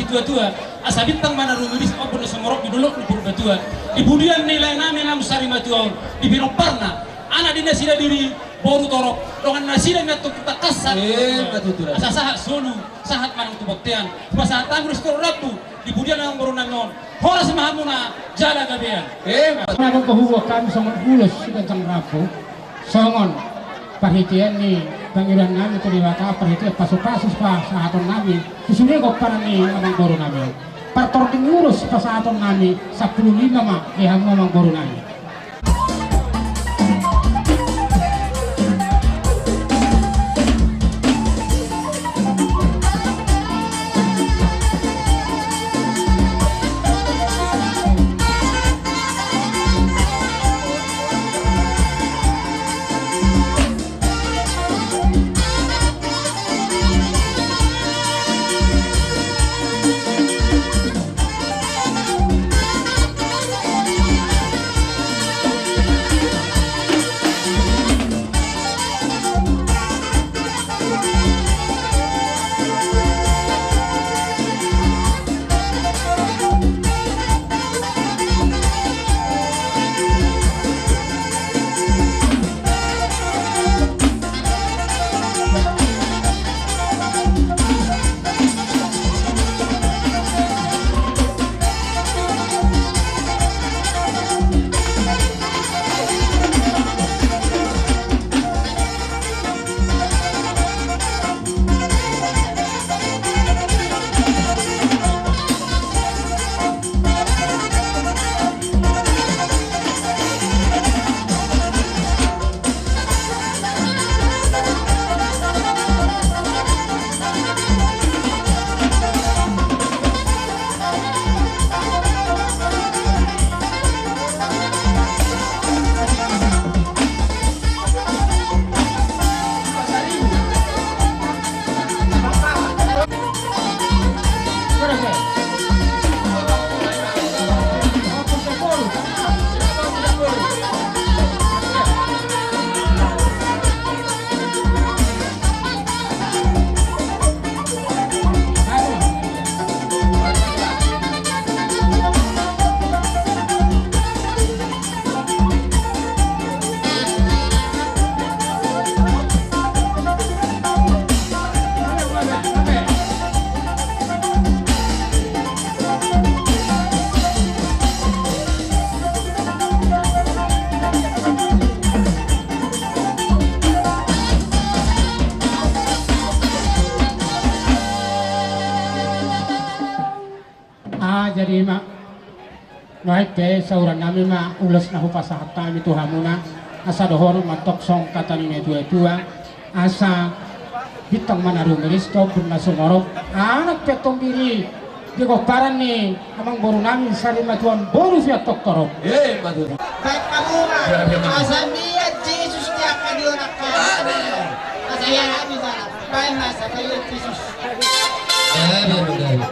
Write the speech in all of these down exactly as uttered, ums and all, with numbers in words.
Tuatua, asa bintang ma na rumiris ombun na sumorop di dolok ni Purbatua. Di pudian ni lae nami na sarimatua on, di pinomparna, anak ni nasida diri boru torop, dongan nasida na tu tangkasna. Eh, ma tutu. Asa sahat solu, sahat ma nang tu bontean. Hupasahat hami ulos torop rambu, di pudian ni amang boru nami on. Horas ma hamuna jala gabean. Eh, ma tutu. Adong do huboan hami songon ulos siganjang rambu. Songon parhitean ni pangidoan nami tu Debata, parhitean pasupasu pasahaton nami tu sude pomparan ni amang boru nami on. Partording ulos pasahaton nami sampulu lima ma di hamu amang boru nami. Ah, jadi ma, nuaeng pe sahuran nami ma ulos na hupasahat hami tu hamuna, asa dohonon ma tong songon hata ni natuatua, asa bintang ma na rumiris, ombun na sumorop, anak pe tong diri di pomparan ni amang boru nami sarimatua on, boru pe tong torop. Eh, ma tutu. Baen ma, asa mian Jesus di angka di onak. Asa ia hami ma, baen ma asa mian Jesus. Eh, baen ma, baen ma.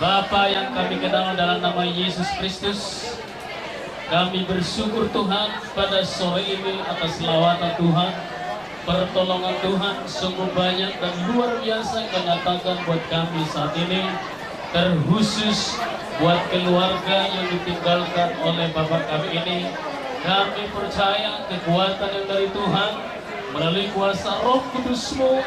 Bapa yang kami kenal dalam nama Yesus Kristus, kami bersyukur Tuhan pada sore ini atas lawatan Tuhan, pertolongan Tuhan sungguh banyak dan luar biasa yang kau nyatakan buat kami saat ini, terkhusus buat keluarga yang ditinggalkan oleh Bapak kami ini. Kami percaya kekuatan yang dari Tuhan, melalui kuasa Roh Kudus-Mu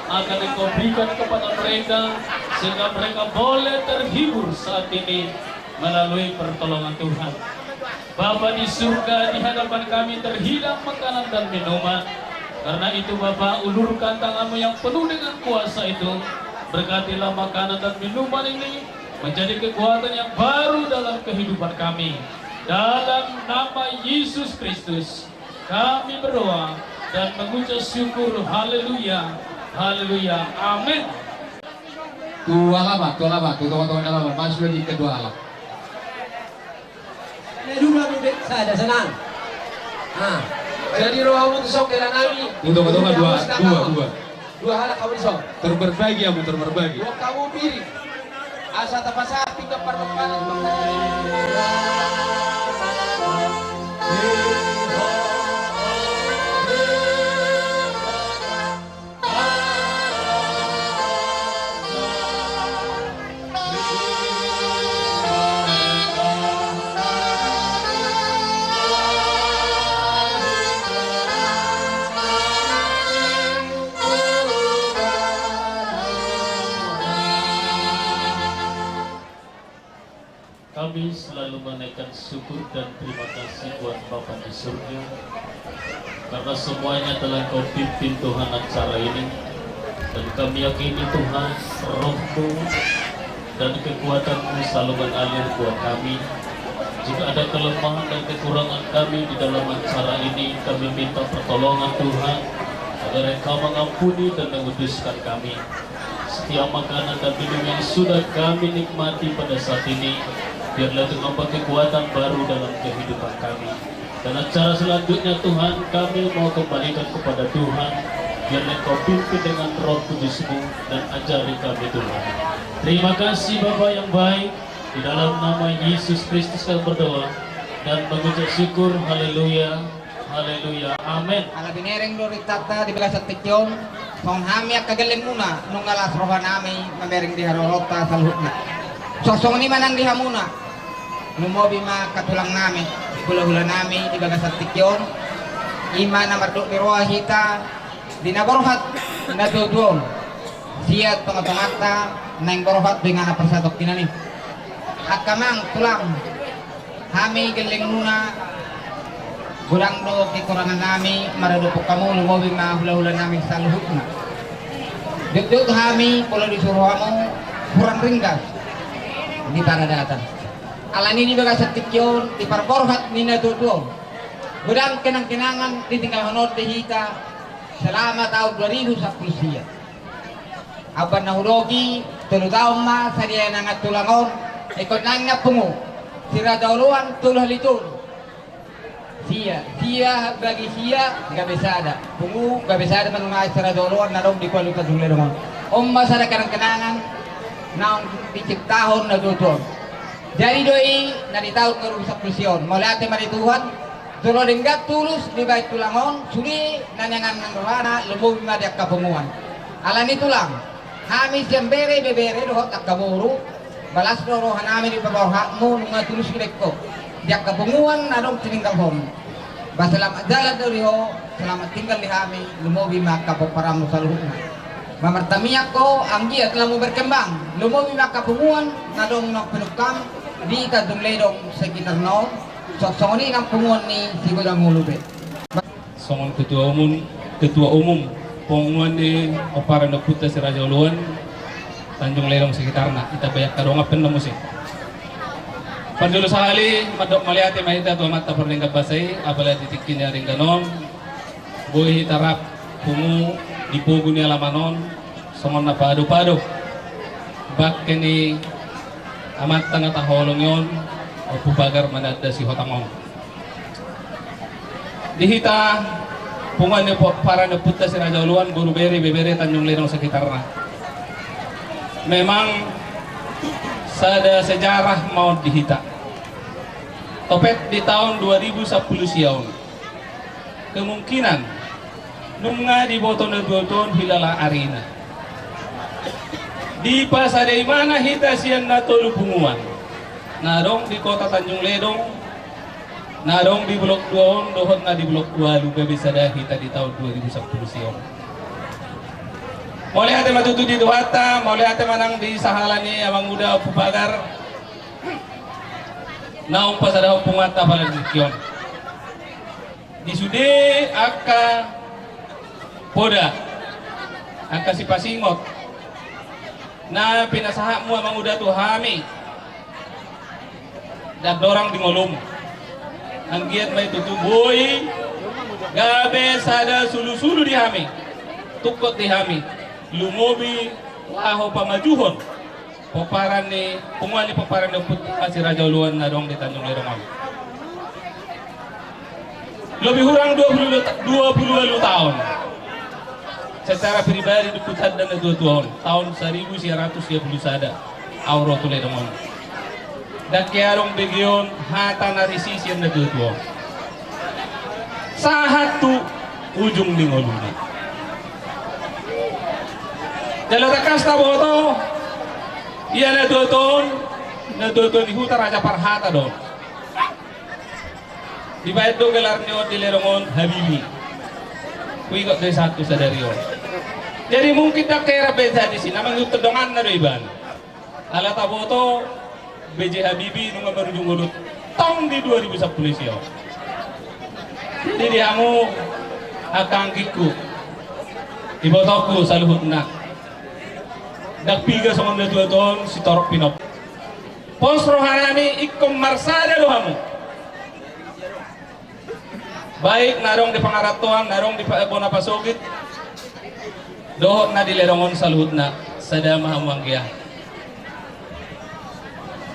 akan Engkau berikan kepada mereka, sehingga mereka boleh terhibur saat ini melalui pertolongan Tuhan. Bapa di surga, di hadapan kami terhidang makanan dan minuman. Karena itu, Bapa, ulurkan tangan-Mu yang penuh dengan kuasa itu, berkatilah makanan dan minuman ini menjadi kekuatan yang baru dalam kehidupan kami. Dalam nama Yesus Kristus, kami berdoa dan mengucap syukur. Haleluya, haleluya, amin. Tu alaman, tu alaman, tu tonga-tonga ni alaman, masuk lagi ke dua alam. Dua sada senang. Ah, jadi rohamu tu songkelan nami. Tu tonga-tonga dua, dua, dua. Dua halak hamu dison. Terberbagi hamu, terberbagi. Dua hamu piring. Asa tapasahat pinggan pardompanan. Kami selalu menaikkan syukur dan terima kasih buat Bapa di surga, karena semuanya telah Kau pimpin, Tuhan, acara ini. Dan kami yakini, Tuhan, Roh-Mu dan kekuatan-Mu selalu mengalir buat kami. Jika ada kelemahan dan kekurangan kami di dalam acara ini, kami minta pertolongan, Tuhan, agar Engkau mengampuni dan menguduskan kami. Setiap makanan dan minum yang sudah kami nikmati pada saat ini, biarlah itu menambah kekuatan baru dalam kehidupan kami. Dan acara selanjutnya, Tuhan, kami mau kembalikan kepada Tuhan. Biarlah Engkau pimpin dengan Roh Kudus-Mu dan ajari kami, Tuhan. Terima kasih, Bapa yang baik. Di dalam nama Yesus Kristus kami berdoa dan mengucap syukur. Haleluya. Haleluya. Amin. Ala binereng do rintanta di bagasan tingki on, songon hami angka gellengmuna, nunga las rohanami mamereng di haroroanta saluhutna. Suang songon i ma nang di hamuna, lumobi ma angka tulangnami, hulahulanami di bagasan tingki on, i ma na mardok ni roha hita di na borhat na tuatua on. Sian tongatonganta naeng borhat do inganan parsatongkinan i. Angka amang, tulang, hami gellengmuna, godang do kekurangannami maradophon hamu, lumobi ma hulahulanami saluhutna. Jotjot hami molo disuru hamu hurang ringgas di paradatan. Alani di bagasan tingki on, di parborhat ni na tuatua on, godang kenangkenangan ditinggalhon on di hita selama taon dua ribu sampulu sia. Amban na hudok i, tolu taon ma sadia inganan tulang on, ingkon nangkin pungu. Si Raja Oloan tolu hali tolu. Sia, sia bagi sia, gabe sada. Pungu gabe sada ma nunga si Raja Oloan na adong di Kualu Tanjung Ledong on. On ma sada kenangkenangan naung diciptahon na tuatua on. Jadi do i na di taon dua ribu sampulu sia on, mauliate ma di Tuhan. Jolo denggan tulus dibaen tulang on, sude na niangan rohana, lumobi ma di angka punguan. Alani tulang, hami sian bere, ibebere dohot angka boru, balas do rohanami di paborhatmu, nunga tulus dibaen ho di angka punguan na adong tininggalhonmu. Ba selamat jalan do di ho, selamat tinggal di hami, lumobi ma angka pomparanmu saluhutna. Ba martamiang ho, anggiat lamu berkembang, lumobi ma angka punguan na adong naung pinungkam di Tanjung Ledong sekitarna on. Songon i nang punguan ni si Godang Ulu be. Songon ketua umum, ketua umum punguan ni pomparan ni ompunta si Raja Oloan, Tanjung Ledong sekitarna, hita baen angka dongan pe na muse. Parjolo sahali mandok mauliate ma hita tu Amanta Pardenggan Basa i, apala di tingki na denggan on boi hita rap pungu di pogu ni alaman on, songon na paado-paado bangke ni amanta na taholongi on, Ompu Pagar Mananda Sihotang on. Di hita Punguan ni pomparan ni ompunta Si Raja Oloan, boru, bere, ibebere, Tanjung Ledong sekitarna. Memang sada sejarah ma on di hita. Topet di taon dua ribu sampulu sia on, kemungkinan nunga diboto na dua on hilala arina. Dipasada ibana hita sian na tolu punguan na adong di kota Tanjung Ledong, na adong di blok dua on dohot na di blok dua ualu, gabe sada hita di taon dua ribu sampulu sia on. Mauliate ma tutu di Tuhanta, mauliate ma nang di sahala ni Amanguda Ompu Pagar naung pasadahon punguanta pala di tingki on. Di sude angka poda, angka sipasingot na pinasahatmu Amanguda tu hami, ndang dorang di ngolum. Anggiat ma i tutu boi gabe sada sulusulu di hami, tungkot di hami, lumobi laho pamajuhon pomparan ni, punguan ni pomparan ni ompunta Si Raja Oloan na adong di Tanjung Ledong on. Lobi hurang dua pulu, dua pulu ualu taon. Secara pribadi dungkon tanda na dua tuaon, taon saribu sia ratus sia pulu sada au ro tu Ledong on. Ndang hea adong begeon hata na risi sian na dua tuaon sahat tu ujung ni ngoluna. Jala tangkas taboto, ia na dua tuaon, na dua tuaon ni huta Raja Parhata do on. Dibaen do gelar ni on di Ledong on Habibi. Huingot do i sahat tu sadari on. Jadi mungkin ndang hea rap baen sahat disi, na mangihuthon donganna do ibana. Ala taboto, B J Habibi nunga marujung ngolu tong di dua ribu sampulu sia on. Jadi di hamu angka anggingku, ibotongku saluhutna, ndang piga songon na dua tuaon sitorop pinop. Pos rohanami ingkon marsada do hamu. Baik na adong di pangarantoan, na adong di pa-, bona pasogit, dohot na di Ledong on saluhutna, sada ma hamu anggia.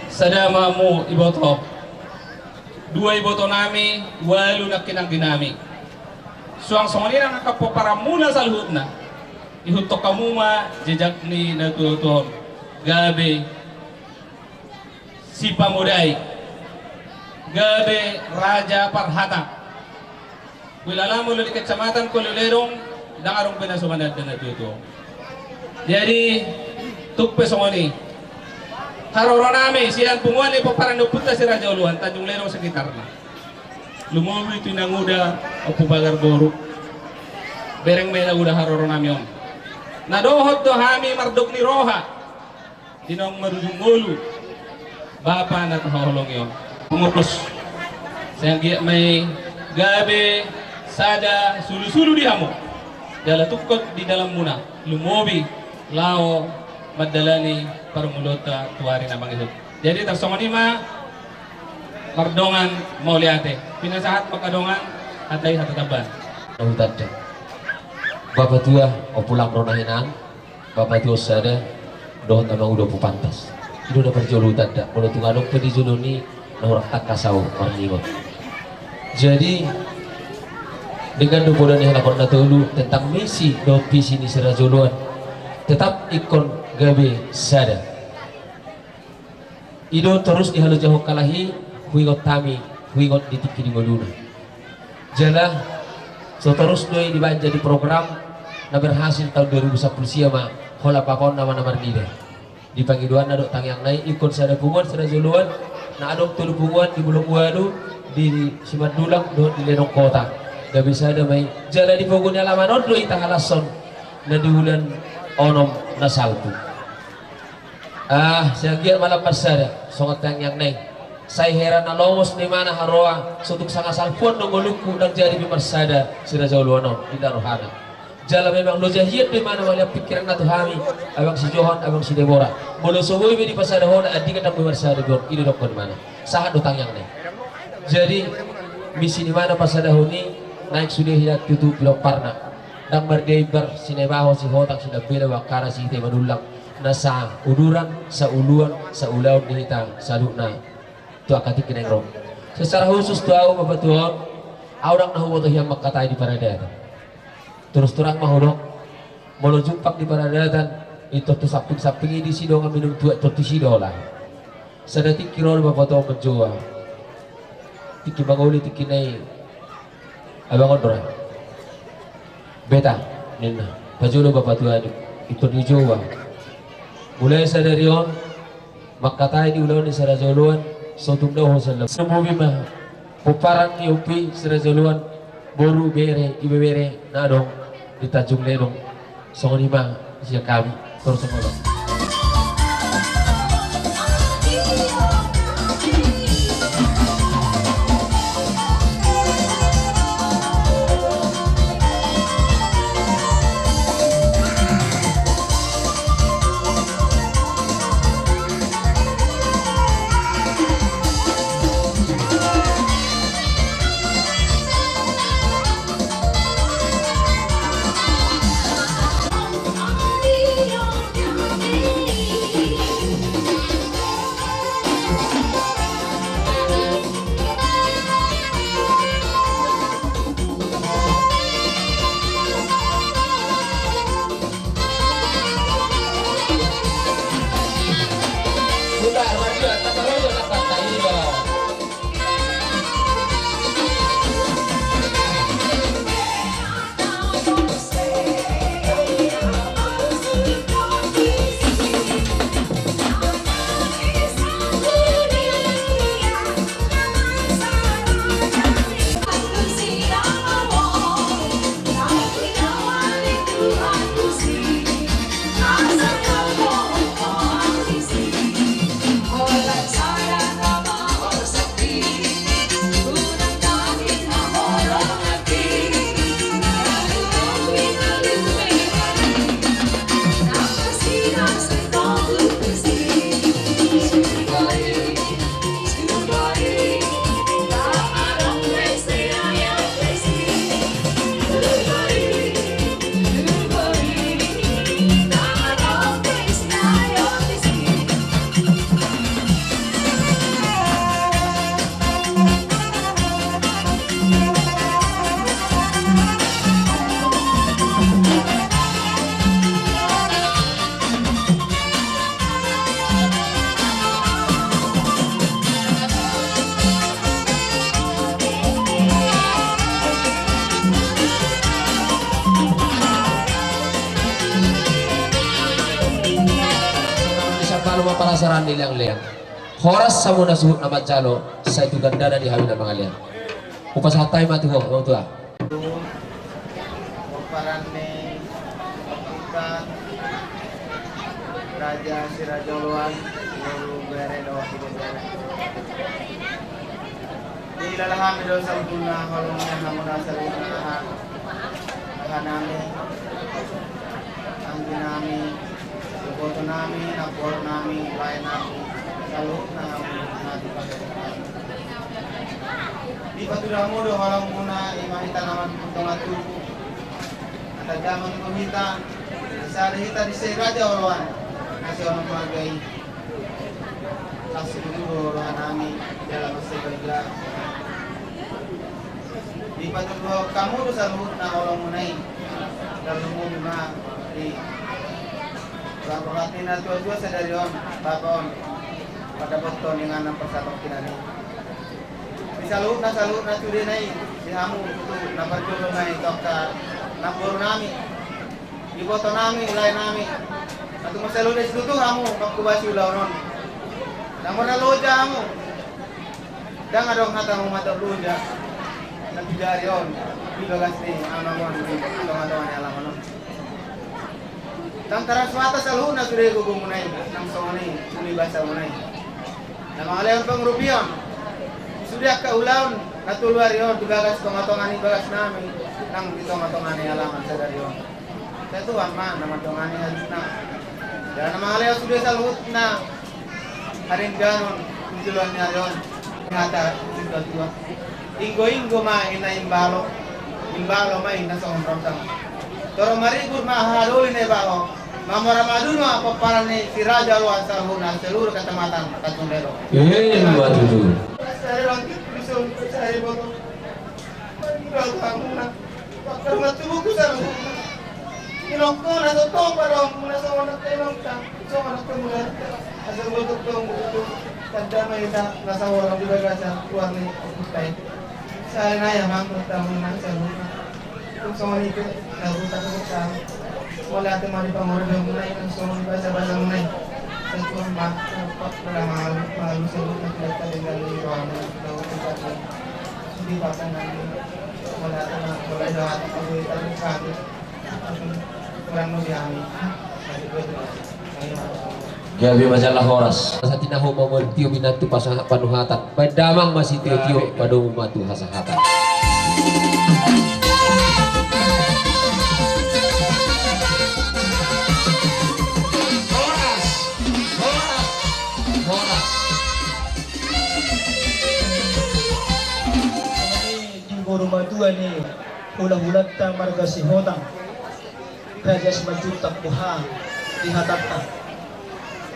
Sada ma hamu iboto. Dua ibotonami, ualu nangkin angginami. Suang songon i nang angka pomparanmuna saluhutna. Ihuthon hamu ma jejak ni na dua tuaon. Gabe Sipamodai, gabe Raja Parhata. Huilala molo di kecamatan Kota Ledong, ndang adong be na so mananda na dua tuaon. Jadi tung pe songon i. Haroronami sian punguan ni pomparan ni ompunta Si Raja Oloan, Tanjung Ledong sekitarna. Lumobi tu inanguda Ompu Pagar boru, bereng ma inanguda haroronami on. Na dohot do hami mardok ni roha di naung marujung ngolu bapa na tahaholongi on. Pengurus, sai anggiat ma i gabe sada sulusulu di hamu, jala tungkot di dalanmuna, lumobi laho mandalani parngoluonta tu ari na mangihut. Jadi tarsongon i ma, mardongan mauliate. Pinasahat ma angka dongan, hata i hata tambahan. Hutanda. Bapa tua, Ompu Lamro na hinan, bapa tua sada, dohot Amanguda Ompu Pantas. I do na parjolo hutanda, molo tung adong pe di jolo ni na hurang tangkas au marningot. Jadi, denggan do poda ni halak on na tolu tentang misi dohot visi ni Si Raja Oloan. Tetap ingkon gabe sada. I do torus dihaloja hon halak i, huingot hami, huingot di tingki di ngoluna. Jala so torus do i dibaen jadi program na berhasil taon dua ribu sampulu sia ma, holan bapa on nama na marnida. Di pangidoanna dohot tangiangna i, ingkon sada punguan, sada joloan, na adong tolu punguan di Bolong Ualu, di Simandulang dohot di Ledong Kota. Gabe sada ma i, jala di pogu ni alaman on do i tahalashon na di bulan onom na salpu. Ah, sai anggiat ma lam marsada, songon tangiangna i. Sai hera na lomos do imana haroa, so tung sanga salpuon do ngolungku ndang jadi be marsada Si Raja Oloan on, ninna rohana. Jala memang loja hian do imana mauliate pingkiranna tu hami, abang si Johan, abang si Debora. Molo so boi be dipasada hona, andika ndang boi marsada be on, i do dohonon imana. Sahat do tangiangna i. Jadi, misi ni imana pasadahon i, naeng sude hian tutu pilomparna. Ndang mardia imbar, si Naibaho, si Hotang, si Dambela, Bakkara, si Hite Manullang. Na sauduran, sauluan, saulaon di hita saluhutna tu angka tingki naeng ro. Secara khusus tu au, bapa tua on, au ndang na huboto hian mangkatai di paradaton. Terus terang ma hudok, molo jumpang di paradatan, i tontu samping-samping i disi dongan minum tuak tontu si dola. Sada tingki ro do bapa tu on manjoa. Tingki mangoli tingki na i. Abang on do ra. Beta, ninna. Pajolo bapa tu anu. Ito ni joa. Mulai sadari on, mangkatai di ulaon ni si Raja Oloan, so tung dao ho sian lambung. Songon i ma pomparan ni ompu i si Raja Oloan, boru, bere, ibebere na adong di Tanjung Lenong. Songon i ma sian hami, torus songon on. Sampulu ma parasaran ni leang-leang. Horas hamu na suhut na manjalo, sai tu gandana di hami na mangalean. Hupasahat hami ma tu ho, amang tua. Pomparan ni Raja, si Raja Oloan, boru, bere dohot ibebere. Dilala hami do saluhutna, holong ni hamuna saluhutna, aha, aha nami, anggi nami, iboto nami, namboru nami, lae nami, saluhutna hamu na di pahereon. Dipatudu hamu do holong muna, i ma hita na martonga tubu. Ata jaman tu hita, sada hita di si Raja Oloan, na si onom marga i. Asi tutu do roha nami, jala mansai badia. Dipatudu hamu do saluhutna holong muna i. Dalan muna i. Roha-roha ni na tua-tua sadari on, bapa on. Pada boto ni ngana pasahat hami i. Di saluhutna, saluhutna sudena i, di hamu tutu na parjolo nai tu angka namboru nami, iboto nami, lae nami. Tung mansai loja situtu hamu mangkobasi ulaon on. Ndang mardongan loja hamu. Ndang adong hata hamu mardongan loja. Na di ari on, di bagas ni anak on, di tonga-tonga ni alaman on. Ndang tarsuhata saluhutna sude gogo muna i, nang songon i, uli basa muna i. Na mangalehon pangurupion, sude angka ulaon, na tolu ari on, di bagas tonga-tonga ni bagas nami, nang di tonga-tonga ni alaman sadari on. Sai Tuhan ma, na mandongani halusna. Jala na mangalehon sude saluhutna, Haringganon, di joloan ni ari on, hata situa-tua. Inggo-inggo ma inna imbalo, imbalo ma inna songon rondang. Torop maribur ma haha doli na ibaho, mamora maduma pomparan ni si Raja Oloan saluhutna seluruh kecamatan Tanjung Lelo. Ima tutu. Sahari rongkit, bisung, sahari boto. Imbalo hamuna. Pomparan tubuhku saluhutna. Inongkon na tongtong, barongku na songon na inongta, songon na songon na. Asa gotong tong gotong tanda ma hita na saborang di bagasan luar ni ompunta i. Sahali nai amang, bertamu na saluhutna. Tung songon i pe na huta huta. Mauliate ma di pangorobionmuna i, tung songon i basa-basamuna i. Sai Tuhan ma na pamangalusi saluhutna, tidak tadenggan ni rohamuna. Di pasangan mauliate ma, mauliate ma. Gabe ma jala horas. Sahat ma ho mamoltio binantu pasahat panuhatan. Baen damang ma sitio-tio, padomu ma tu hasahatan. Horas, horas, horas. Di boru matua ni hula-hulanta marga Sihotang, Raja Simanjuntak, boha di hatanta?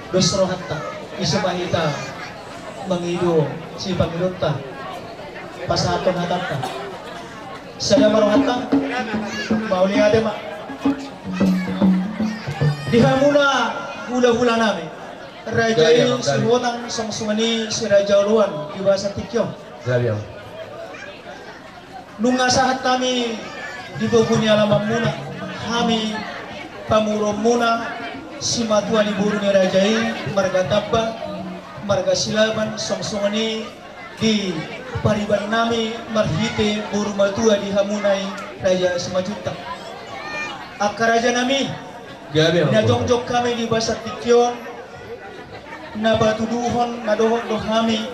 Dos rohanta, ise ma hita mangido sipangidonta, pasahathon hatanta. Sada ma rohanta. Mauliate ma. Di hamuna hula-hula nami, Raja i Sihotang, songon i si Raja Oloan di bagasan tingki on. Nunga sahat hami di bogu ni alamanmuna, hami pamoruonmuna, simatua ni boru ni raja i, marga Tamba, marga Silaban, songon i di pariban nami marhite boru matua di hamuna i, Raja Simanjuntak. Angka raja nami, na jongjong hami di bagasan tingki on, na patuduhon na dohot do hami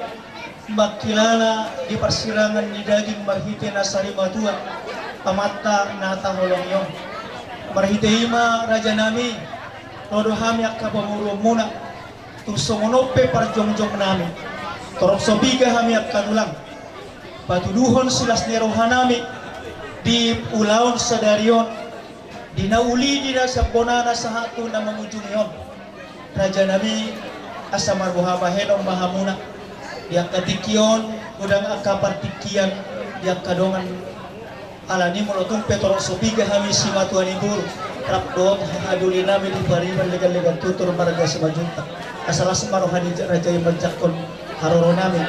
mangkilala di parsirangan ni daging marhite na sarimatua, amanta na taholongi on. Marhite i ma, raja nami, ro do hami angka pamoruonmuna, tung songon on pe parjongjong nami, torop so piga hami angka tulang, patuduhon silas ni roha nami di ulaon sadari on, di na uli, di na sian bonana sahat tu na mangujungi on. Raja nami, asa marboha bahenon ma hamuna. Di angka tingki on, godang angka partingkian di angka dongan. Alani molo tung pe torop so piga hami simatua ni boru, rap dohot hahadoli nami di pariban legan-legan tutur marga Simanjuntak. Asa las ma roha ni raja i manjangkon haroro nami.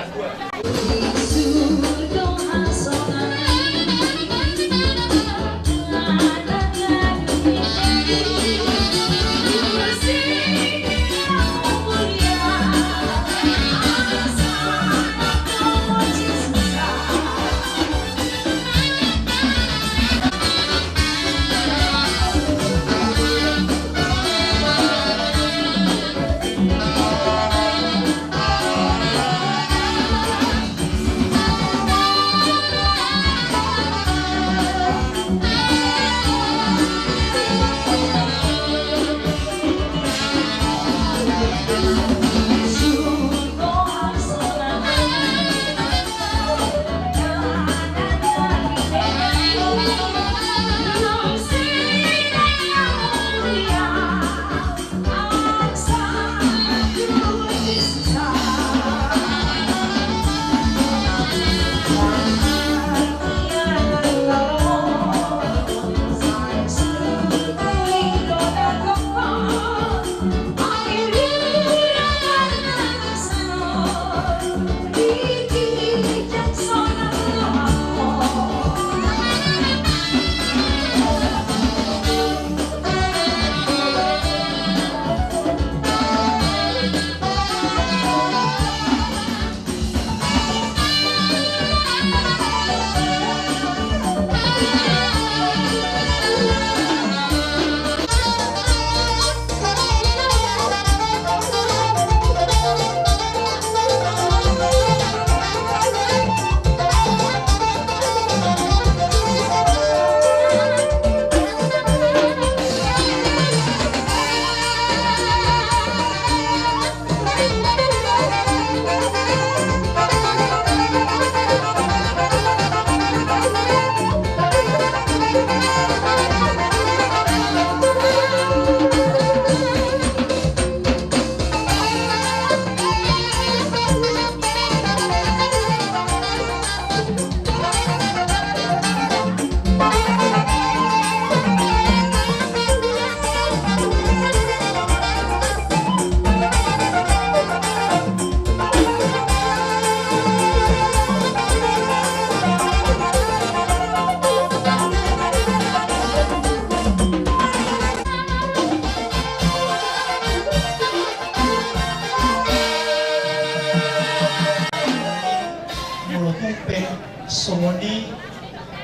Songon i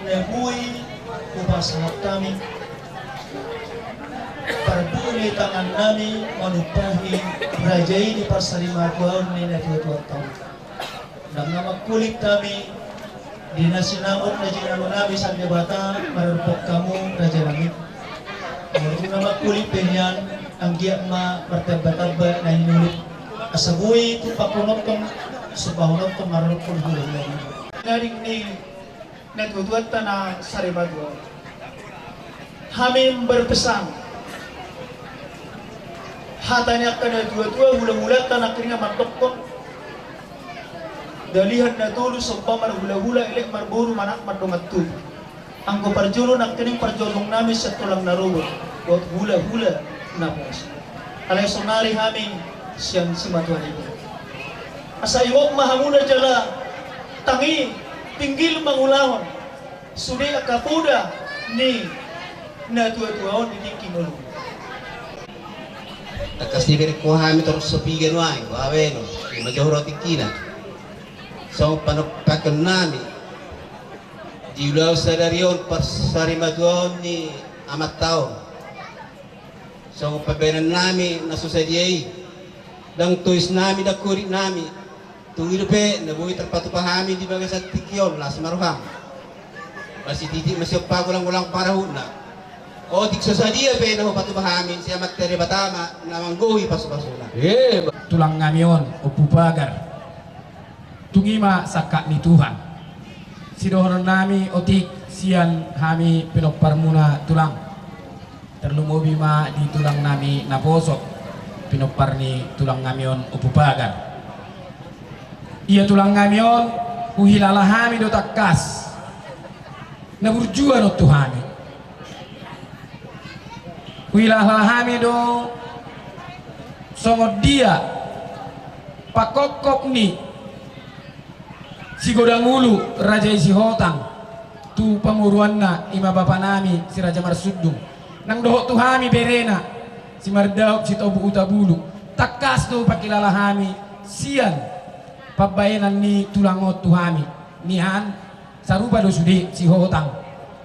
na boi hupasahat hami parbue ni tangannami manumpahi raja i di parsarimatuaon ni natuatuanta on. Ndang na mangkulit hami di na sinamot na jinalunami sian Debata maradophon hamu rajanami. Molo tung na mangkulit pe nian, anggiat ma martambatamba na hinaholongan, asa boi tumpahononhon, sumpahononhon maradophon hulahula i. Daging ni natuatuanta na sarimatua on. Hami berpesan, hata ni angka natuatua, hulahulanta nangkining mandokkon: Dalihan na tolu somba marhulahula, elek marboru, manat mardongan tubu. Anggo parjolo nangkining parjolo nami sian tulang na rorobot dohot hulahula na poso. Alai saonari hami sian simatuana i, asa ingot ma hamuna jala tangi tinggil mangulahon sude angka poda ni natuatua on di tingki ngolu. Tangkas dibereng ho hami torus so piga nuaeng, baen on, ima jo ro tingkina. Songon panompakhon nami di ulaon sadari on, parsarimatuaon ni amanta on. Songon pambaenan nami na so sadia i, ndang tois nami, ndang horit nami. Tung i dope na boi tarpatupa hami di bagasan tingki on, las ma roham. Masititik ma siompa, golang-golang pangarahutna. Otik so sadia pe na hupatupa hami, sian Amanta Debata ma na manggohi pasupasuna. Tulang nami on, Ompu Pagar. Tung i ma sangkap ni Tuhan. Sidohonon nami otik sian hami pinomparmuna tulang. Tarlumobi ma di tulang nami naposo, pinompar ni tulang nami on Ompu Pagar. Ia tulang nami on, huhilala hami do tangkas na burju on tu hami. Huhilala hami do songon dia pangkophop ni sigodang ulu raja i Sihotang tu pamoruanna, ima bapa nami si Raja Marsundung. Nang dohot tu hami berena si Mardaop Sitobu Hutabulu, tangkas do hupangkilala hami sian pambaenan ni tulang on tu hami. Nian sarupa do sude Sihotang,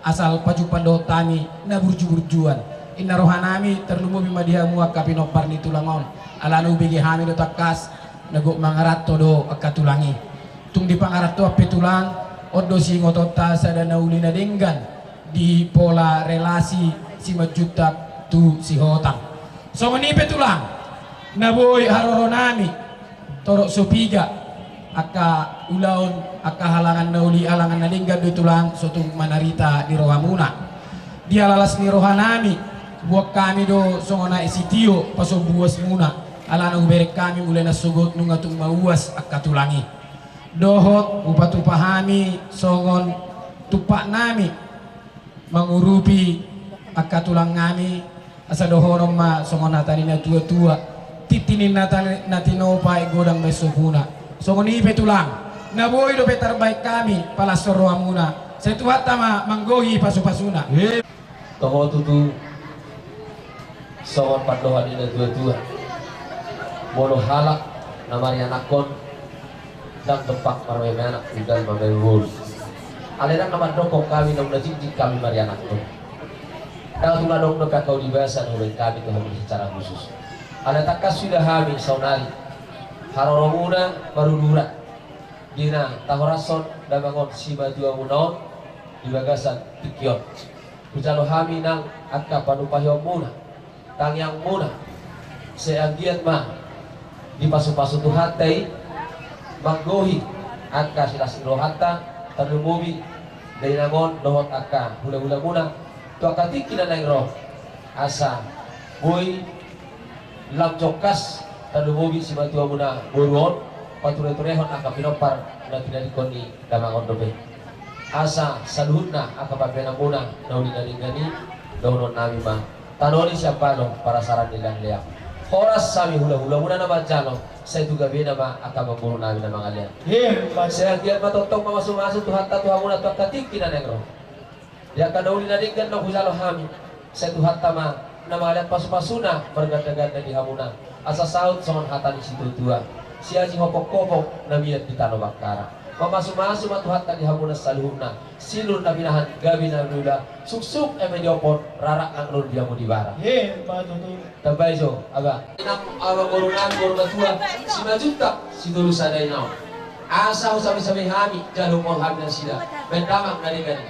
asal pajumpang dohot hami na burju-burjuan. Inna roha nami, tarlumobi ma di hamu angka pinompar ni tulang on. Alana hubege hami do tangkas na gok mangaranto do angka tulang i. Tung di pangarantoan pe tulang, on do siingotonta sada na uli na denggan di pola relasi Simanjuntak tu Sihotang. Songon i pe tulang, na boi haroro nami, torop so piga angka ulaon, angka halangan na uli, halangan na denggan do i tulang, so tung manarita di rohamuna. Di ala las ni roha nami, boan hami do songon aek sitio pasombu uasmuna, alana hubereng hami mula na sogot nunga tung mauas angka tulang i. Dohot hupatupa hami songon tumpak nami mangurupi angka tulang nami, asa dohonon ma songon hata ni natuatua: Tintin ni na ta-, na tinopa, aek godang ma i sopuna. Songon i pe tulang, na boi dope tarbaen hami palashon rohamuna, sai Tuhanta ma manggohi pasupasuna. Toho tutu songon pandohan ni natuatua: Molo halak na marianakhon, ndang dompak marmaima anak, undal ma maima boru. Alai ndang na mandokkon hami naung na jinjing hami marianakhon, ndang tung adong dope angka uli basa na hubaen hami tu hamu secara khusus. Alai tangkas huida hami saonari haroromuna maruduran di na tahorashon damang on, simatuamuna on, di bagasan tingki on. Hujalo hami nang angka panupahionmuna, tangiangmuna, sai anggiat ma dipasupasu Tuhanta i manggohi angka silas ni rohanta, tarlumobi dainang on dohot angka hulahulamuna tu angka tingki na naeng ro, asa boi lam jongkas, tarlumobi simatuamuna boru on, patureturehon angka pinompar na pinadingkon ni damang on dope. Asa saluhutna angka pambaenanmuna na uli na denggan i, dohonon nami ma: Tano ni Siambalo, parasaran ni Leangleang. Horas hami hulahulamuna na manjalo, sai tu gabena ma angka amangboru nami na mangalean. Sai anggiat ma tongtong mamasumasu Tuhanta tu hamuna tu angka tingki na naeng ro. Di angka na uli na denggan na hujalo hami, sai Tuhanta ma na mangalean pasupasuna margandaganda di hamuna, asa saut songon hata ni situatua: Siaji hopokhopok na mian di tano Bakkara. Mamasumasu ma Tuhanta di hamuna saluhutna. Sinur na pinahan, gabe na niula, suksuk eme diophon, rarak nang ro di hamu di bara. He, ma tutu. Tambai jo, Abang. Inang, Abang boru nami, boru matua, Simanjuntak, Sitolu Sada Inaon. Asa husabesabe hami, jalo molo hami nasida. Baen damang na denggan i.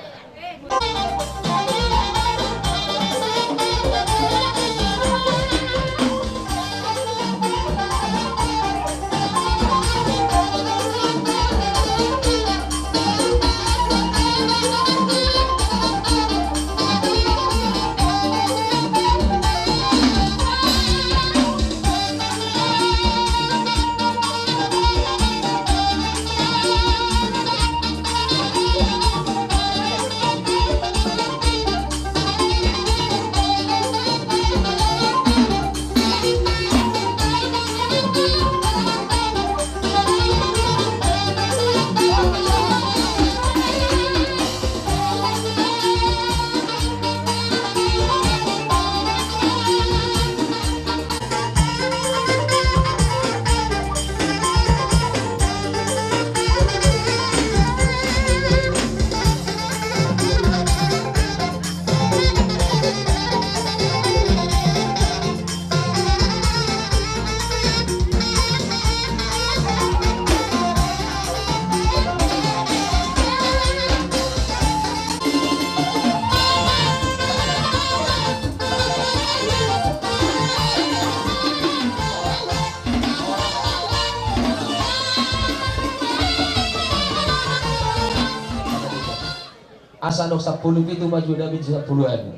Asa nang sampulu pitu maju dami di sampulu anu.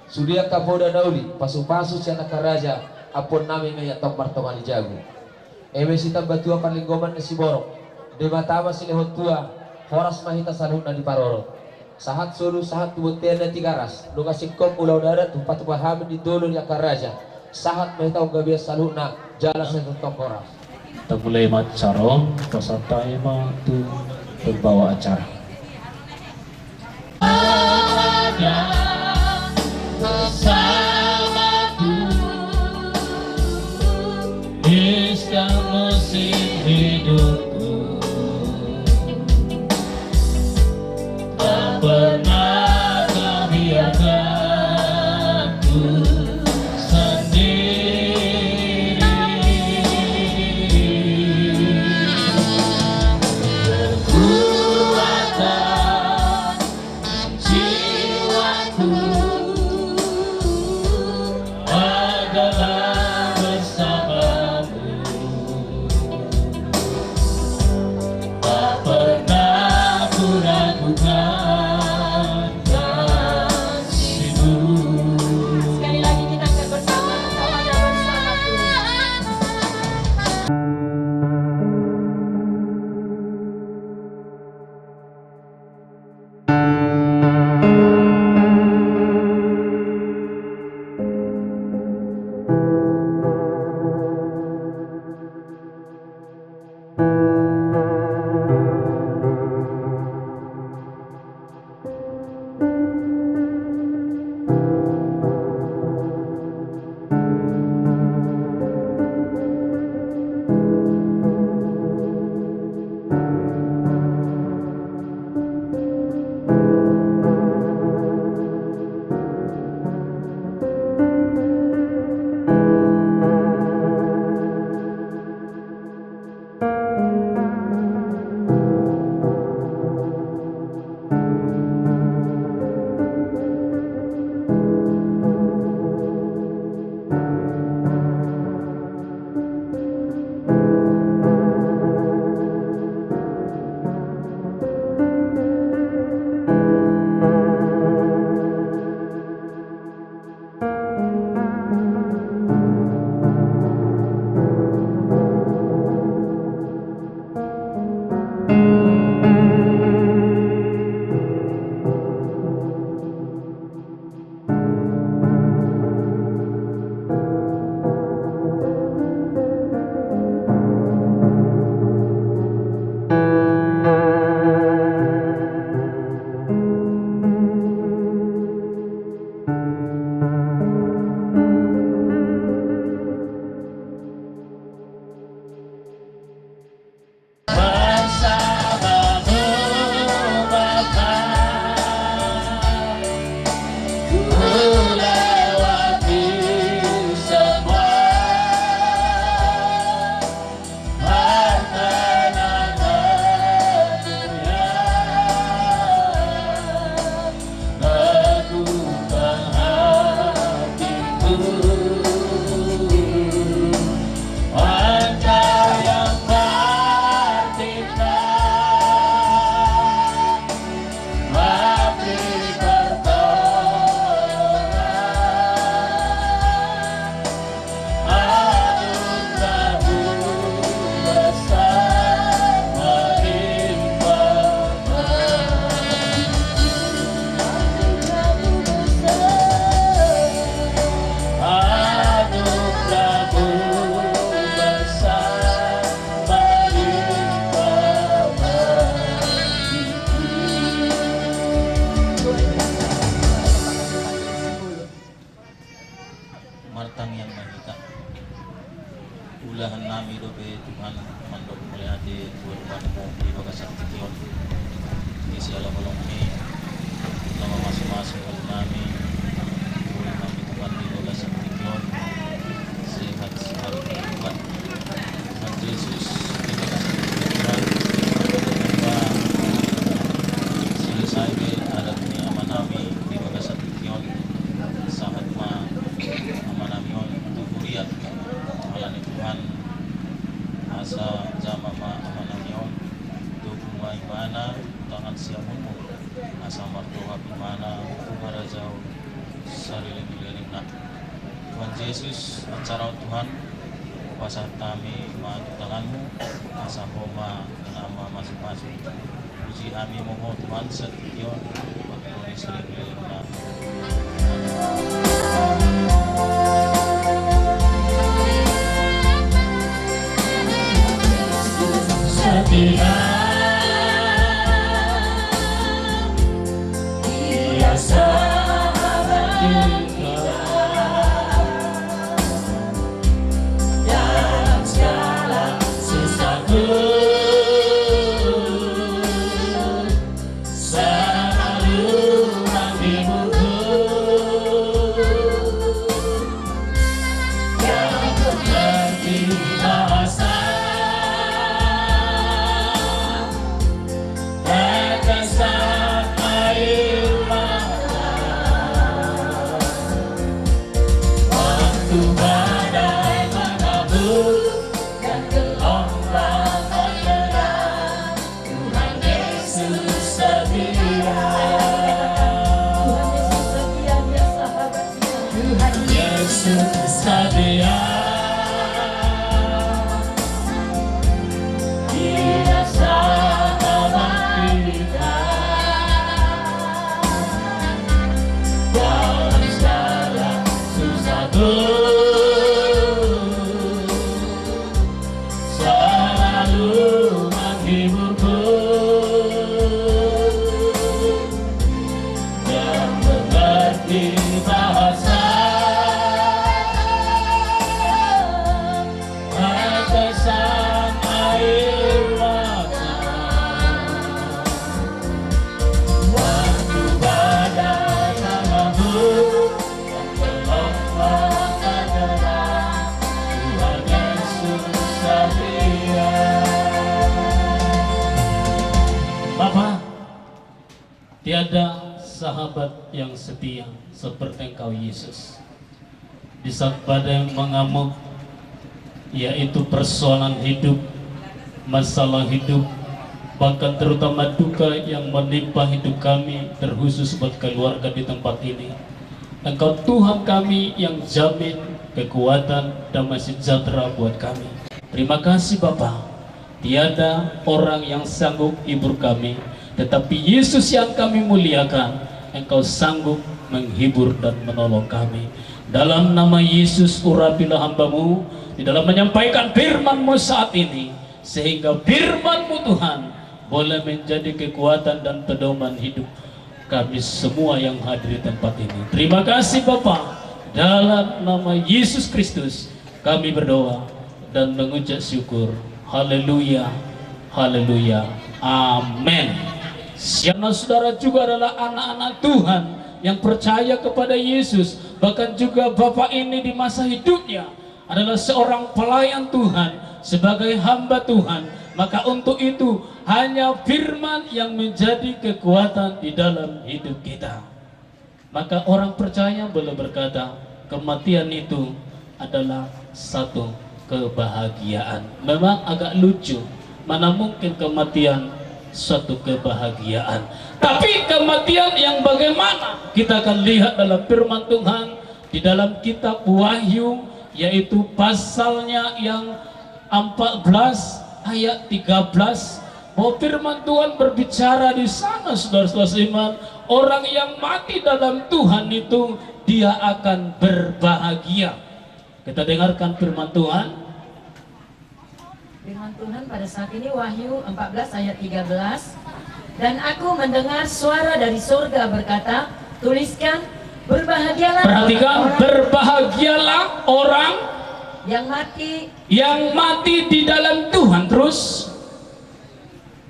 Sude angka poda na uli, pasupasu sian angka raja, ampuon nami ma i antong martonga ni jabu. Eme sitamba tua parlinggoman ni siborok, Debata ma silehon tua, horas ma hita saluhutna diparorot. Sahat solu, sahat tu bontean na Tigaras, nunga singkop ulaon adat, hupatar hami di dolok ni angka raja, sahat ma hita on gabean saluhutna, jala sai tongtong horas. Tamulai ma acara on, pasahat hami ma tu pembawa acara. Ada sama tu, iskang musim hidupku. Tak pernah kau biarkan ku sendiri. Terkuat Na tangan siamunmu, asa martohap imana tu harajaon saleleng-lelengna. Tuhan Jesus, acara on Tuhan, pasahat hami ma tu tanganmu, asa Ho ma na mamasu-masu. Puji hami ma Ho Tuhan, saat on, waktu ni saleleng-lelengna. Setia, Dia sahabat kita dalam segala susahku. Selalu menghiburku yang mengerti bahasa, tetesan air mata. Waktu badai menabur dan gelombang menerang, Tuhan Yesus setia. Tuhan Yesus setia, Dia sahabat kita. Tuhan Yesus setia. Dia sahabat kita. Dalam segala susahku, selalu menghiburku, yang mengerti bahasa, tetesan air mata. Waktu badai menabur, Bapa, tiada sahabat yang setia seperti Engkau, Yesus. Di saat badai mengamuk, yaitu persoalan hidup, masalah hidup, bahkan terutama duka yang menimpa hidup kami, terkhusus buat keluarga di tempat ini. Engkau Tuhan kami yang jamin kekuatan, damai sejahtera buat kami. Terima kasih Bapa, tiada orang yang sanggup hibur kami, tetapi Yesus yang kami muliakan, Engkau sanggup menghibur dan menolong kami. Dalam nama Yesus urapilah hamba-Mu di dalam menyampaikan firman-Mu saat ini, sehingga firman-Mu Tuhan boleh menjadi kekuatan dan pedoman hidup kami semua yang hadir di tempat ini. Terima kasih Bapa, dalam nama Yesus Kristus kami berdoa dan mengucap syukur. Haleluya, haleluya, amin. Saudara-saudara juga adalah anak-anak Tuhan yang percaya kepada Yesus. Bahkan juga Bapak ini di masa hidupnya adalah seorang pelayan Tuhan, sebagai hamba Tuhan. Maka untuk itu, hanya firman yang menjadi kekuatan di dalam hidup kita. Maka orang percaya boleh berkata, kematian itu adalah satu kebahagiaan. Memang agak lucu, mana mungkin kematian suatu kebahagiaan. Tapi kematian yang bagaimana? Kita akan lihat dalam firman Tuhan, di dalam kitab Wahyu, yaitu pasalnya yang empat belas ayat tiga belas, bahwa firman Tuhan berbicara di sana, saudara-saudara seiman, orang yang mati dalam Tuhan itu, dia akan berbahagia. Kita dengarkan firman Tuhan. Firman Tuhan pada saat ini, Wahyu empat belas ayat tiga belas. Dan aku mendengar suara dari sorga berkata, "Tuliskan, berbahagialah orang," perhatikan, orang, "berbahagialah orang yang mati, yang mati di dalam Tuhan." Terus,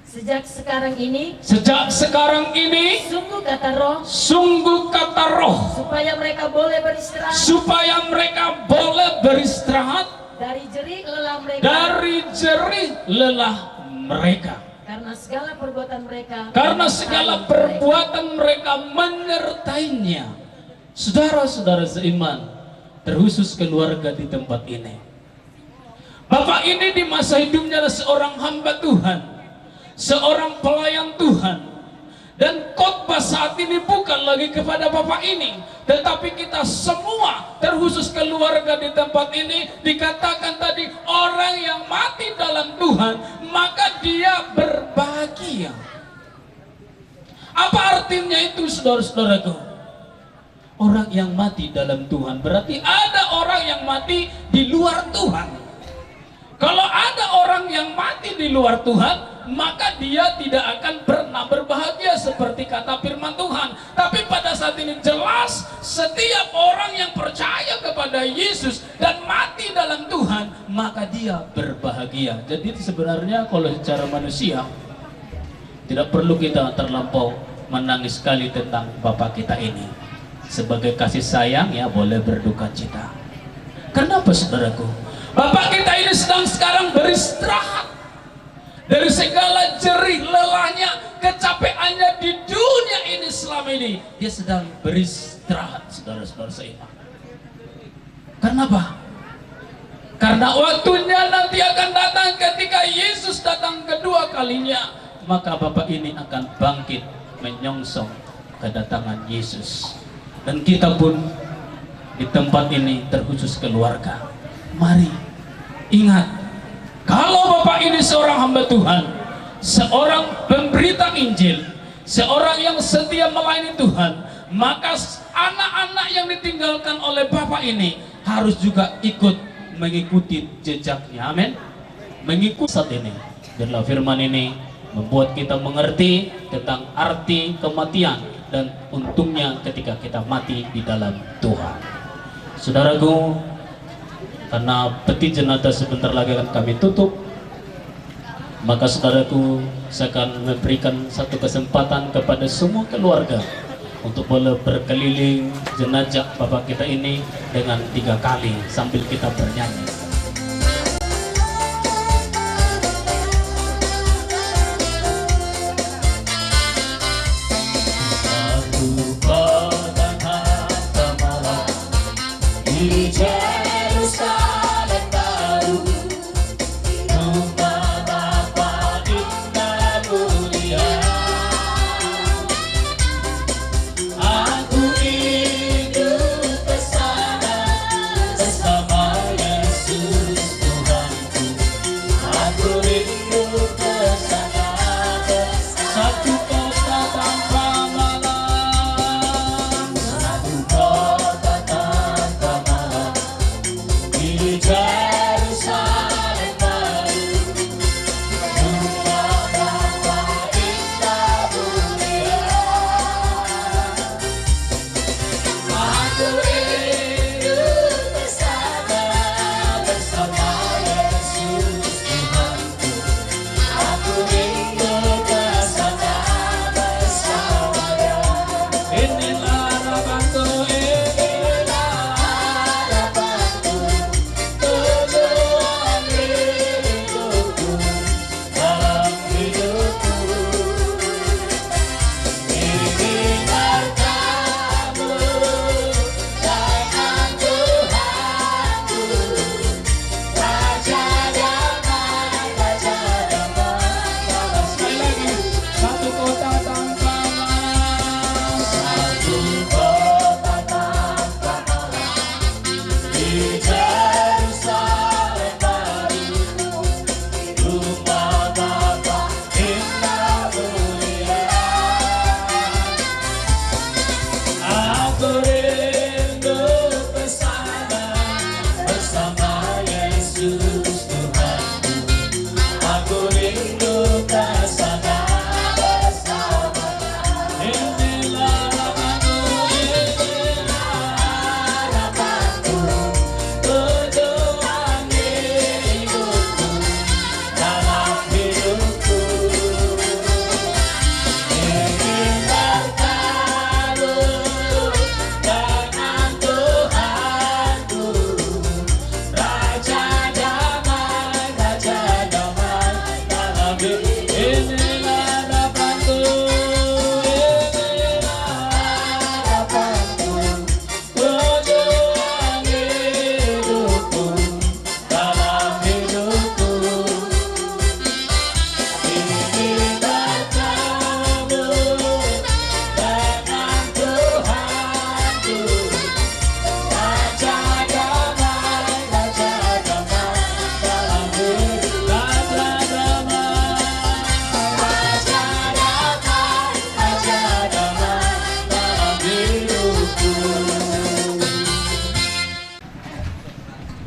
"Sejak sekarang ini," sejak sekarang ini, "sungguh," kata Roh, "sungguh," kata Roh, "supaya mereka boleh beristirahat," supaya mereka boleh beristirahat dari jerih lelah mereka, dari jerih lelah mereka. Karena segala perbuatan mereka, karena segala perbuatan mereka menyertainya. Saudara-saudara seiman, terkhusus keluarga di tempat ini. Bapak ini di masa hidupnya adalah seorang hamba Tuhan. seorang pelayan Tuhan. Dan khotbah saat ini bukan lagi kepada bapak ini, tetapi kita semua, terkhusus keluarga di tempat ini, dikatakan tadi, orang yang mati dalam Tuhan, maka dia berbahagia. Apa artinya itu, saudara-saudaraku? Orang yang mati dalam Tuhan, berarti ada orang yang mati di luar Tuhan. Kalau ada orang yang mati di luar Tuhan, maka dia tidak akan pernah berbahagia seperti kata firman Tuhan. Tapi pada saat ini jelas, setiap orang yang percaya kepada Yesus dan mati dalam Tuhan, maka dia berbahagia. Jadi sebenarnya kalau secara manusia, tidak perlu kita terlampau menangis sekali tentang bapak kita ini. Sebagai kasih sayang, ya, boleh berduka cita. Kenapa, saudaraku? Bapak kita ini sedang sekarang beristirahat dari segala jerih lelahnya, kecapeannya di dunia ini selama ini. Dia sedang beristirahat, saudara-saudara seiman. Karena apa? Karena waktunya nanti akan datang, ketika Yesus datang kedua kalinya, maka bapak ini akan bangkit menyongsong kedatangan Yesus. Dan kita pun di tempat ini, terkhusus keluarga, mari ingat, kalau bapak ini seorang hamba Tuhan, seorang pemberita Injil, seorang yang setia melayani Tuhan, maka s-, anak-anak yang ditinggalkan oleh bapak ini harus juga ikut mengikuti jejaknya. Amin. Mengikuti saat ini. Biarlah firman ini membuat kita mengerti tentang arti kematian dan untungnya ketika kita mati di dalam Tuhan. Saudaraku, karena peti jenazah sebentar lagi akan kami tutup, maka saudaraku, saya akan memberikan satu kesempatan kepada semua keluarga untuk boleh berkeliling jenazah bapak kita ini dengan tiga kali sambil kita bernyanyi. Satu petang harta malam di Jerusalem Baru. Rumah Bapa indah mulia. Aku rindu ke sana bersama Yesus.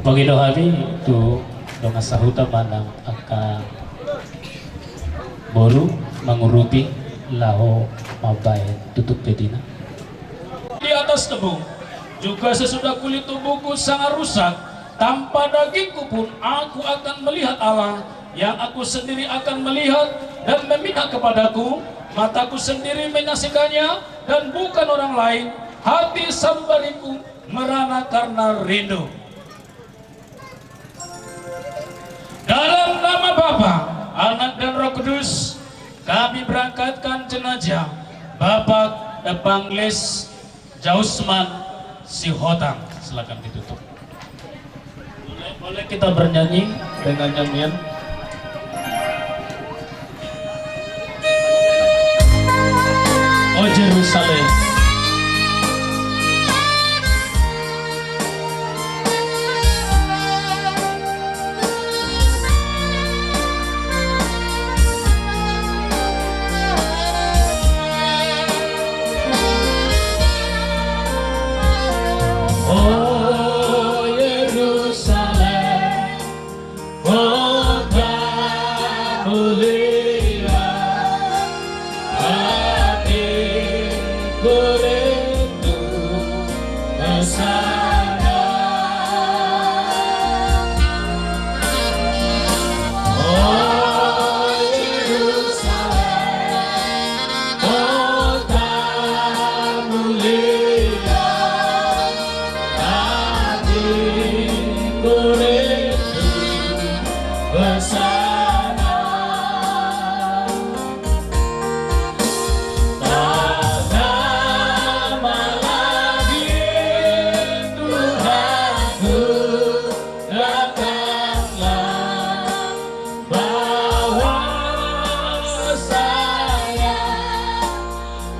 Pagi do hami tu dongan sahuta manang angka boru mangurupi laho mambahen tutup pedina. Di atas debu, juga sesudah kulit tubuhku sangat rusak, tanpa dagingku pun aku akan melihat Allah, yang aku sendiri akan melihat dan memihak kepadaku, mataku sendiri menyaksikannya, dan bukan orang lain, hati sanubariku merana karena rindu. Dalam nama Bapa, Anak, dan Roh Kudus, kami berangkatkan jenazah Bapak Evangelis Jausman Sihotang. Silakan ditutup. Boleh, boleh kita bernyanyi dengan nyanyian. O Jerusalem. O Jerusalem, kota mulia, hatiku rindu ke sana. O Jerusalem, kota mulia, hatiku rindu ke sana. Tak lama lagi Tuhanku datanglah, bawa saya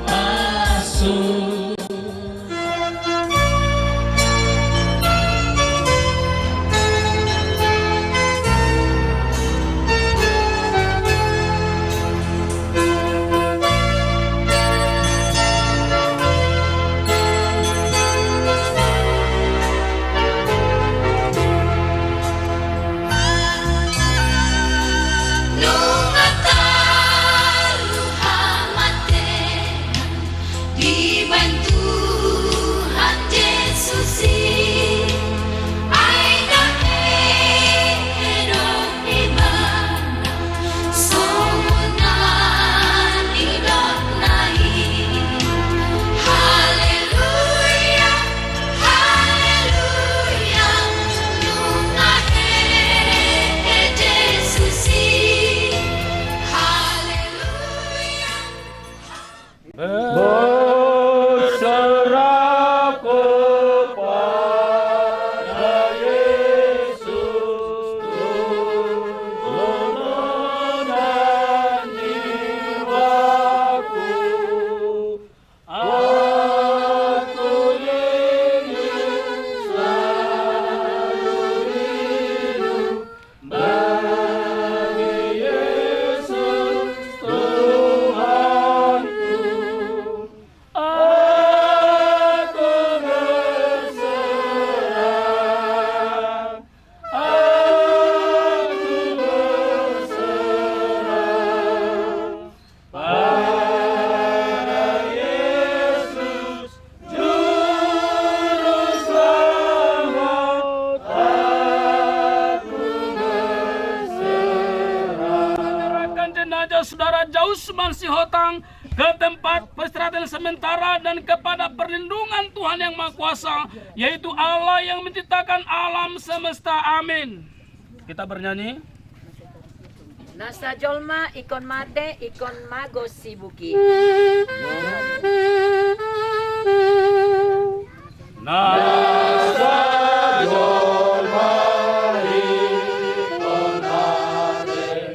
masuk. Nunga talu hamatean dibaen Tuhan Jesus i, ai na hehe do ibana songon na nidokna i. Haleluya, haleluya, nunga hehe Jesus i. Haleluya. Berserah kepada Yesus, tuntunan jiwaku. Aku ingin selalu hidup bagi Yesus Tuhanku, aku berserah, aku berserah pada Yesus. Juru Selamat, aku berserah. Menyerahkan jenazah Saudara Jausman Sihotang ke tempat peristirahatan sementara dan kepada perlindungan Tuhan Yang Maha Kuasa, yaitu Allah yang menciptakan alam semesta. Amin. Kita bernyanyi. Nasa jolma ingkon mate, ingkon mago sibuki. Nasa jolma ingkon mate, ingkon mago sibuki.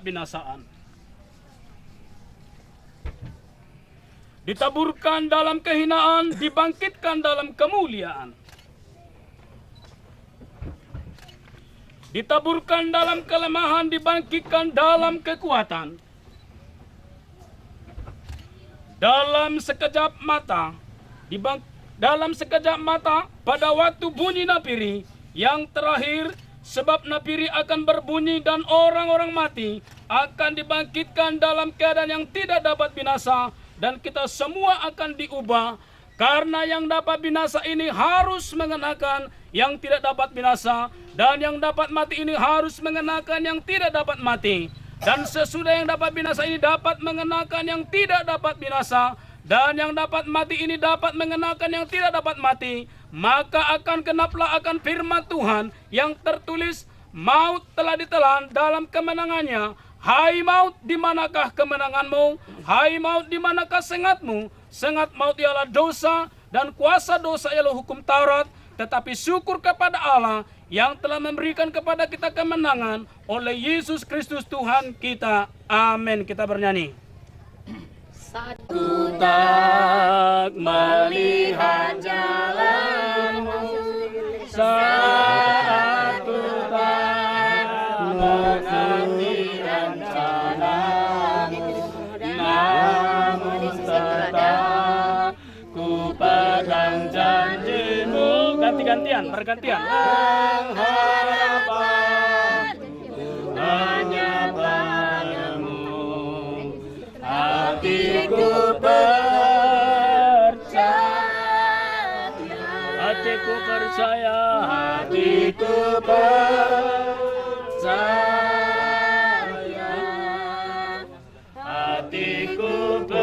binasaan. Ditaburkan dalam kehinaan, dibangkitkan dalam kemuliaan. Ditaburkan dalam kelemahan, dibangkitkan dalam kekuatan. Dalam sekejap mata, dibang-, dalam sekejap mata, pada waktu bunyi napiri yang terakhir, sebab napiri akan berbunyi dan orang-orang mati akan dibangkitkan dalam keadaan yang tidak dapat binasa, dan kita semua akan diubah. Karena yang dapat binasa ini harus mengenakan yang tidak dapat binasa, dan yang dapat mati ini harus mengenakan yang tidak dapat mati. Dan sesudah yang dapat binasa ini dapat mengenakan yang tidak dapat binasa, dan yang dapat mati ini dapat mengenakan yang tidak dapat mati, maka akan genaplah akan firman Tuhan yang tertulis, "Maut telah ditelan dalam kemenangannya." Hai maut, di manakah kemenanganmu? Hai maut, di manakah sengatmu? Sengat maut ialah dosa, dan kuasa dosa ialah hukum Taurat. Tetapi syukur kepada Allah yang telah memberikan kepada kita kemenangan oleh Yesus Kristus Tuhan kita. Amin. Kita bernyanyi. Saat ku tak melihat jalanmu, saat ku tak mengerti rencanamu, namun tetap ku pegang janjimu. Ganti-gantian, bergantian. Pengharapanku hanya padamu. Hatiku percaya. Hatiku percaya. Hatiku percaya. Hatiku percaya,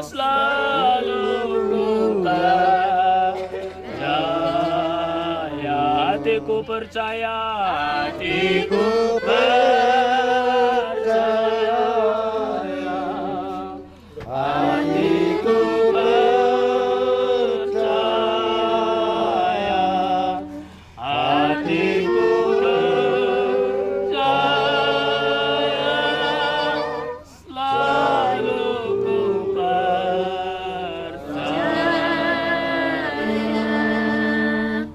selalu ku percaya. Hatiku percaya. Hatiku percaya. Hatiku percaya, hatiku percaya, selalu ku percaya.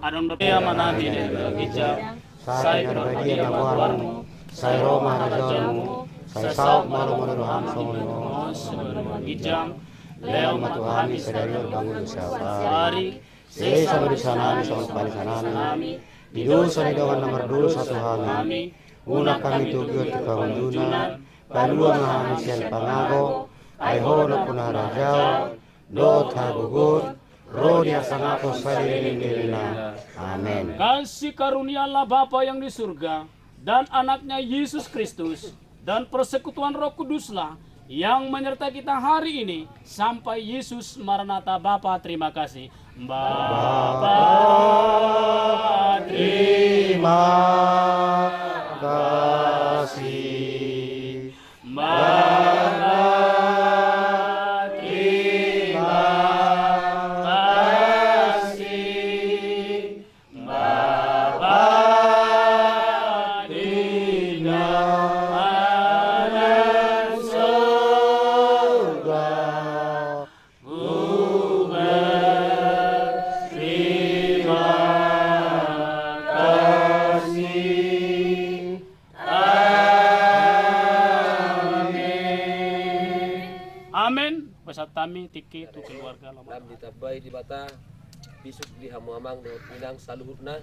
Adong dope Ama nami na di banua ginjang. Sai pinarbadia ma goarmu, sai ro ma harajaonmu, sai saut ma lomo ni roham songon i ma songon i ma ginjang. Lehon ma tu hami sadari on hangoluan siapari. Sesa ma dosanami songon panesanami di dosa ni dongan na mardosa tu hami. Unang hami togihon tu pangunjunan, palua ma hami sian pangago, ai Ho do nampuna harajaon dohot hagogoon, ro di hasangapon saleleng ni lelengna. Amen. Kasih karunia Allah Bapa yang di surga dan Anaknya Yesus Kristus dan persekutuan Roh Kuduslah yang menyertai kita hari ini sampai Yesus Maranatha. Bapa, terima kasih. Bapa, terima kasih. Bapa, terima kasih. Bapa di dalam sorga, ku berterima kasih. Amen. Amen. Pasahat hami tingki tu keluarga. Lam ditambai Debata bisuk di hamu amang dohot inang saluhutna,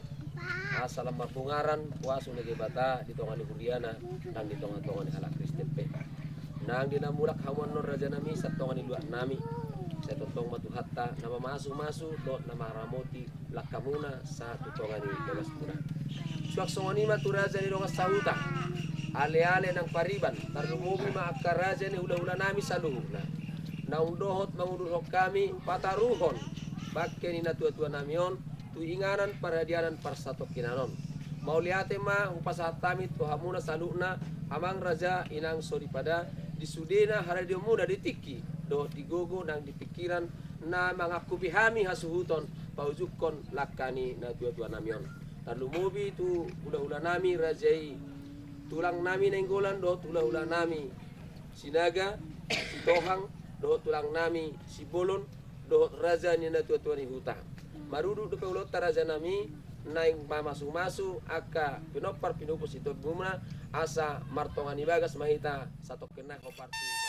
asa lam marbungaran kuasa ni Debata di tonga ni huriana nang di tonga-tonga ni halak Kristen pe. Nang di na mulak hamu annon rajanami, sian tonga ni luatnami, sai tongtong ma Tuhanta na mamasu-masu dohot na mangaramoti langkamuna sahat tu tonga ni bagasmuna. Suang songon i ma tu raja ni dongan sahuta, ale-ale nang pariban, tarlumobi ma angka raja ni hula-hulanami saluhutna, naung dohot mangudurhon hami pataruhon bangke ni natua-tuanami on tu inganan paradianan parsatongkinan on. Mauliate ma hupasahat hami tu hamuna saluhutna, amang raja, inang soripada, di sudena haradeonmuna di tingki dohot di gogo nang di pingkiran na mangangkupi hami hasuhuton paujungkon langka ni natua-tuanami on. Tarlumobi tu hulahula nami raja i, tulang nami Nainggolan dohot hulahula nami Sinaga, Sitohang, dohot tulang nami Simbolon, dohot raja ni natuatua ni huta. Marudut dope ulaonta raja nami, naeng mamasumasu angka pinompar pinupus ni tombuna, asa martonga ni bagas ma hita satongkin nai hombar tu